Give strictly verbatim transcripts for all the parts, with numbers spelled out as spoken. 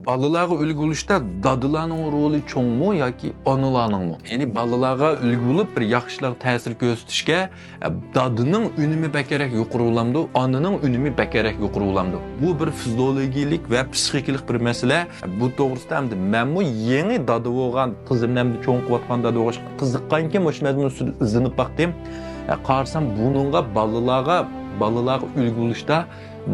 بالىلارغا ئۈلگە بولۇشتا دادىلارنىڭ رولى چوڭمۇ ياكى ئانىلارنىڭمۇ؟ يەنى بالىلارغا ئۈلگە بولۇپ، بىر ياخشىلارغا تەسىر كۆرسىتىشكە، ئە، دادىنىڭ ئۈنۈمى بەكرەك يۇقىرى بولامدۇ، ئانىنىڭ ئۈنۈمى بەكرەك يۇقىرى بولامدۇ؟ بۇ بىر فىزىولوگىيىلىك ۋە پسىخىكىلىق بىر مەسىلە. بۇ توغرىسىدا ئەمدى مەنمۇ يېڭى دادا بولغان، قىزىمنى ئەمدى چوڭ قىلىۋاتقان دادا بولغاچقا قىزىققانكىن، مۇشۇ مەزمۇن ئۈستىدە ئىزدىنىپ باقتىم. ئە، قارىسام، بۇنىڭغا بالىلارغا، بالىلارغا ئۈلگە بولۇشتا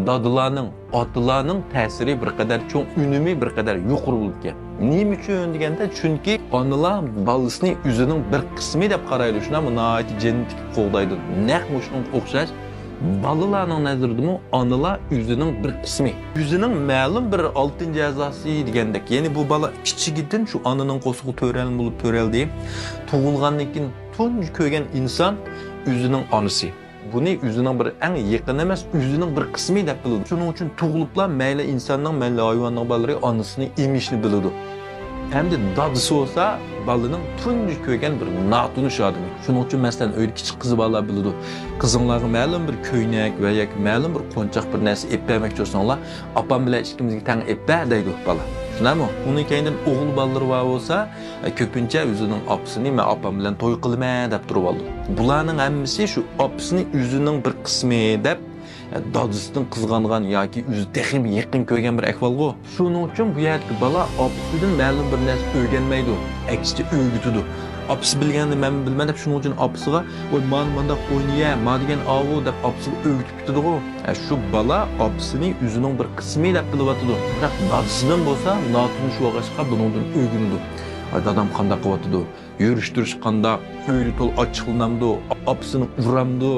دادىلارنىڭ، ئاتىلارنىڭ تەسىرى بىر قەدەر چوڭ، ئۈنۈمى بىر قەدەر يۇقىرى بولىدىكەن. نېمە ئۈچۈن دېگەندە، چۈنكى ئانىلار بالىسىنى ئۆزىنىڭ بىر قىسمى دەپ قارايدۇ، شۇنداقمۇ؟ ناھايىتى جېنىنى تىكىپ قوغدايدۇ. نەق مۇشۇنىڭغا ئوخشاش بالىلارنىڭ نەزىرىدىمۇ ئانىلار ئۆزىنىڭ بىر قىسمى. ئۆزىنىڭ مەلۇم بىر ئالتىنچى ئەزاسى دېگەندەك. يەنى بۇ بالا كىچىكىدىن شۇ ئانىنىڭ قورسىقىدا تۆرەلگەن بولۇپ تۆرەلدى. تۇغۇلغاندىن كېيىن تۇنجى كۆرگەن ئىنسان ئۆزىنىڭ ئانىسى. بۇنى ئۆزىنىڭ بىر ئەڭ يېقىن ئەمەس، ئۆزىنىڭ بىر قىسمى دەپ بىلىدۇ. شۇنىڭ ئۈچۈن تۇغۇلۇپلا مەيلى ئىنساننىڭ، مەيلى ھايۋاننىڭ بالىلىرى ئانىسىنى ئېمىشنى بىلىدۇ. ئەمدى دادىسى بولسا بالىنىڭ تۇنجى كۆرگەن بىر ناتونۇش ئادىمى. شۇنىڭ ئۈچۈن، مەسىلەن، ئۆيدە كىچىك قىز بالىلار بىلىدۇ. قىزىڭلارغا مەلۇم بىر كۆينەك ۋە ياكى مەلۇم بىر قونچاق بىر نەرسە ئېلىپ بەرمەكچى بولساڭلار، ئاپام بىلەن ئىككىمىزگە تەڭ ئېلىپ بەر دەيدۇ بالا. شۇنداقمۇ؟ ئۇنىڭ كەينىدىن ئوغۇل بالىلىرى بار بولسا، ئە، كۆپىنچە ئۆزىنىڭ ئاپىسىنى، مەن ئاپام بىلەن توي قىلىمەن دەپ تۇرۇۋالىدۇ. بۇلارنىڭ ھەممىسى شۇ ئاپىسىنى ئۆزىنىڭ بىر قىسمى دەپ، ئە، دادىسىدىن قىزغانغان ياكى ئۆزى تېخىمۇ يېقىن كۆرگەن بىر ئەھۋالغۇ. شۇنىڭ ئۈچۈن بۇ يەردىكى بالا ئاپىسىدىن مەلۇم بىر نەرسە ئۆگەنمەيدۇ، ئەكسىچە ئۆگىتىدۇ. ئاپىسى بىلگەننى مەنمۇ بىلىمەن دەپ، شۇنىڭ ئۈچۈن ئاپىسىغا، ۋاي، مانا مانداق ئوينىيە، ما دېگەن ئاۋۇ دەپ ئاپىسىغا ئۆگىتىپ كېتىدىغۇ. ئە، شۇ بالا ئاپىسىنى ئۆزىنىڭ بىر قىسمى دەپ بىلىۋاتىدۇ. بىراق دادىسىدىن بولسا ناتونۇش بولغاچقا بۇنىڭدىن ئۆگىنىدۇ. ۋاي، دادام قانداق قىلىۋاتىدۇ؟ يۈرۈش-تۇرۇش قانداق؟ ئۆيدە تولا ئاچچىقلىنامدۇ؟ ئاپىسىنى ئۇرامدۇ؟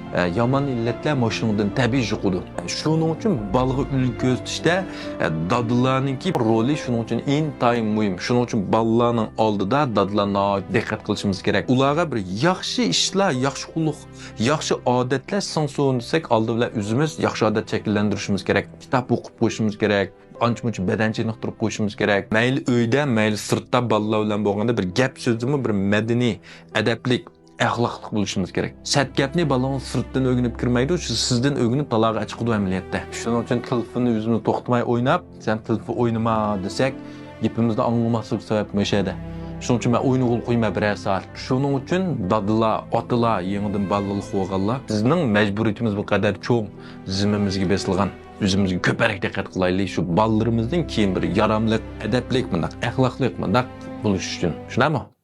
ئە، يامان ئىللەتلەر مۇشۇنىڭدىن تەبىئىي يۇقىدۇ. شۇنىڭ ئۈچۈن بالىغا ئۈلگە كۆرسىتىشتە، ئە، دادىلارنىڭكى رولى شۇنىڭ ئۈچۈن ئىنتايىن مۇھىم. شۇنىڭ ئۈچۈن بالىلارنىڭ ئالدىدا دادىلار ناھايىتى دىققەت قىلىشىمىز كېرەك. ئۇلارغا بىر ياخشى ئىشلار، ياخشى خۇلق، ياخشى ئادەتلەر سىڭسۇن دېسەك، ئالدى بىلەن ئۆزىمىز ياخشى ئادەت شەكىللەندۈرۈشىمىز كېرەك. كىتاب ئوقۇپ قويۇشىمىز كېرەك. ئانچە-مۇنچە بەدەن چېنىقتۇرۇپ قويۇشىمىز كېرەك. مەيلى ئۆيدە، مەيلى سىرتتا بالىلار بىلەن بولغاندا بىر گەپ سۆزدىمۇ بىر مەدەنىي، ئەدەپلىك، ئەخلاقلىق بولۇشىمىز كېرەك. سەت گەپنى بالىڭىز سىرتتىن ئۆگىنىپ كىرمەيدۇ، شۇ سىزدىن ئۆگىنىپ تالاغا ئەچىقىدۇ ئەمەلىيەتتە. شۇنىڭ ئۈچۈن تېلېفوننى ئۆزىمىز توختىماي ئويناپ، سەن تېلېفون ئوينىما دېسەك، گېپىمىزنى ئاڭلىماسلىق سەۋەب مۇشۇ يەردە. شۇنىڭ ئۈچۈن مەن ئوينىغىلى قويماي بىرەر سائەت. شۇنىڭ ئۈچۈن دادىلار، ئاتىلار، يېڭىدىن بالىلىق بولغانلار، بىزنىڭ مەجبۇرىيىتىمىز بۇ قەدەر چوڭ، زىممىمىزگە بېسىلغان. ئۆزىمىزگە كۆپرەك دىققەت قىلايلى، شۇ بالىلىرىمىزدىن كېيىن بىر ياراملىق، ئەدەپلىك، مۇنداق ئەخلاقلىق، مۇنداق بولۇش ئۈچۈن. شۇنداقمۇ؟